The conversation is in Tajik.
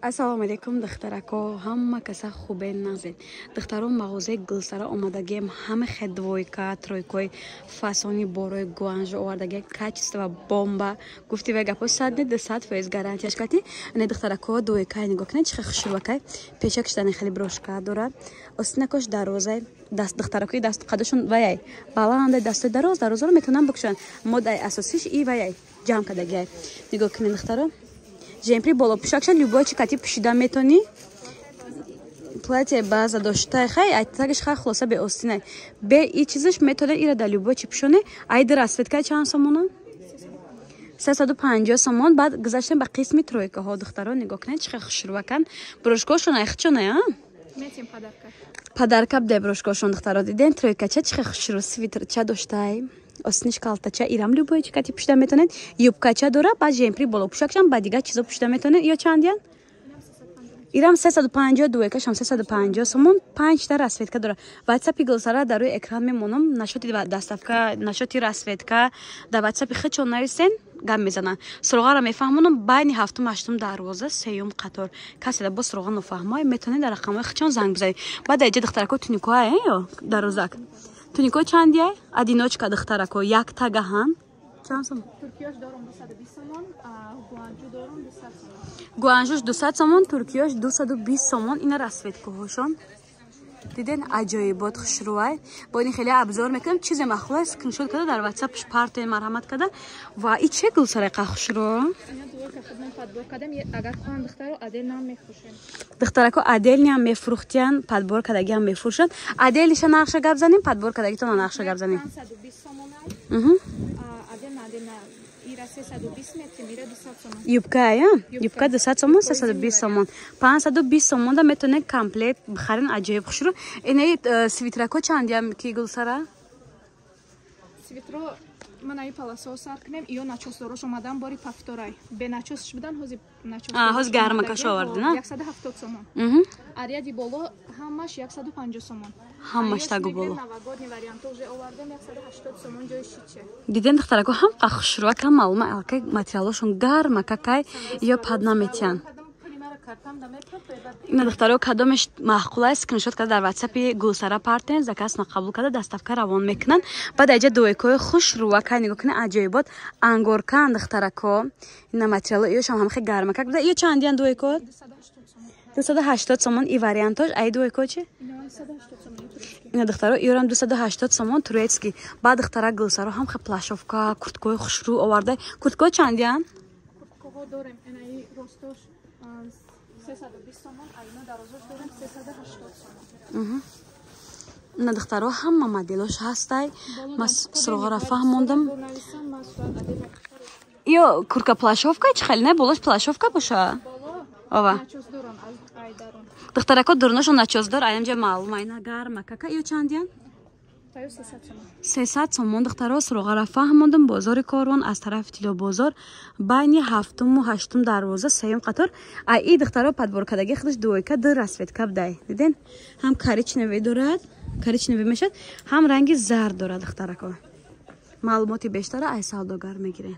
Ассалому алайкум, духтарако, ҳама каса хубе, нағзед. Духтаро, мағозаи Гулсара омадагием. Ҳама хе двойка, тройкои фасони борои Гуанжо овардагием, качество бомба. Гуфти вай гапо сад не, 200% гарантияш кати. Не, духтарако, двойка нигоҳ кунед, чӣ хушрӯакай. Пешакшдани хеле брошка дорад. Остинакош дарозай. Даст духтаракои даст қадашон ваяй. Баландай дастои дароз, дарозаро метавонанд бикушанд. Модаи асосиш и ваяй ҷамъ кардагиай. Нигоҳ кунед, духтаро. Жемпри боло пӯшакша любой чи кати пӯшида метонӣ. Платье база доштай, хай айтагиш, хай, хулоса, бе остинай, бе и чизаш метонед ира дар любой чи пӯшоне. Айди расцветка чанд сомона? 350 сомон. Баъд гузаштем ба қисми тройкаҳо. Духтаро, нигоҳ кунед, чӣ хел хушрӯакан брошкошон, айхчонай подарка бде брошкошон. Духтаро, диден, тройкача чӣ хел хушрӯ, свитерча доштай, осиниш калтача, ирам любой чи кати пӯшида метонед. Юбкача дора, баъд жемпри боло пӯшакшам ба дигар чизо пӯшида метонед. Ё чандиян? Ирам 350, двойкашам 350 сомон, панҷта расцветка дора. Ватсапи Гулсара дар рӯи экран мемонам. Нашоти доставка, нашоти расцветка дар ватсапи худшон нависен, гап мезананд, суроғаро мефаҳмонам. Байни ҳафтум, ҳаштум дарвоза, сеюм қатор. Касе бо суроға нофаҳмой, метавонед дар рақамҳои худшон занг бизанед. Баъд дар иҷа, духтарако, туникоа ё дарозак. Тунико чандия? Одиночка, духтарако, як тагаҳан чанд сом? Туркиёш дорум 220 сомон, гуанҷу дорум 200 сомон. Гуанжуш 200 сомон, туркиёш 220 сомон. Ина расцветкаҳошон, диден, аҷоибот, хушрӯай. Бо ин хеле обзор мекунам. Чизе махлус, скриншот карда, дар ватсапш партоен, марҳамат карда. Ва и че, Гулсарайқа, хушрӯ? Ина двойка худмон подбор кардем, агар хоҳанд духтаро, отдельно мефурӯшем. Духтарако, отдельныям мефурӯхтиян, подбор кардагиам мефурӯшанд. Отдельныйша нақша гап занем, подбор кардагитона нақша гап занем. 520 сомонай. Отдельно, отдельно ира 320 метрим, ира 200 сомон. Юбка, я? Юбка 200 сомон, 320 сомон. 520 сомон да метавонед комплект бихарен, аҷоиб хушрӯ. Инаи свитрако чандиям ки, Гулсара? Свитро ман аи паласо сар кунем, ё начосдорош омадан, бори пафторай. Бе начосш будан, ҳози начос. А, ҳози гармакаш оварди, на? 170 сомон. Аряди боло ҳамаш 150 сомон. Ҳамаш тагу боло. Новогодний варианто уже овардем, 180 сомон ҷои шиче. Диден, духтарако, ҳам қа хушрӯак, ҳам маълума, алкай материалошон гармакакай, ё пад наметиҳанд. Ина, духтаро, кадомеш маъқулай, скриншот карда, дар ватсапи Гулсара партен, заказна қабул карда, доставка равон мекунанд. Баъд аҷа двойкаҳои хушрӯакай нигоҳ кунед, аҷоибот, ангоркан, духтарако. Ина материало ёшам ҳам хеле гармакак буда. Ё чандиян двойко? 280 сомон. 280 сомон и вариантош. Ай двойко чи? Ина, духтаро, ёрам 280 сомон, турецкий. Баъд, духтара, Гулсаро ҳам хе плащовка, курткаҳои хушрӯ оварда. Курткаҳо чандиян? Курткаҳо дорем, инаи ростош 320 сомон, айно дарозош дорем 380 сомон. На, духтаро, ҳама моделош ҳастай. Ма суроғаро фаҳмондам. Ё куртка плащовка чи хеле не, болош плащовка боша? Ова. Духтарако, дурношон начосдор, аямҷа маълум, айна гарма кака. Ё чандиян? 300 сомон. Духтаро, суроғаро фаҳмондам. Бозори Корвон, аз тарафи Тиллобозор, байни ҳафтуму ҳаштум дарвоза, сеюм қатор. А и, духтаро, подборкадаги худаш двойка, ду расцветка будай. Диден, ҳам коричневый дорад, коричневый мешавад, ҳам ранги зард дорад. Духтарако, маълумоти бештара ай савдогар мегирен.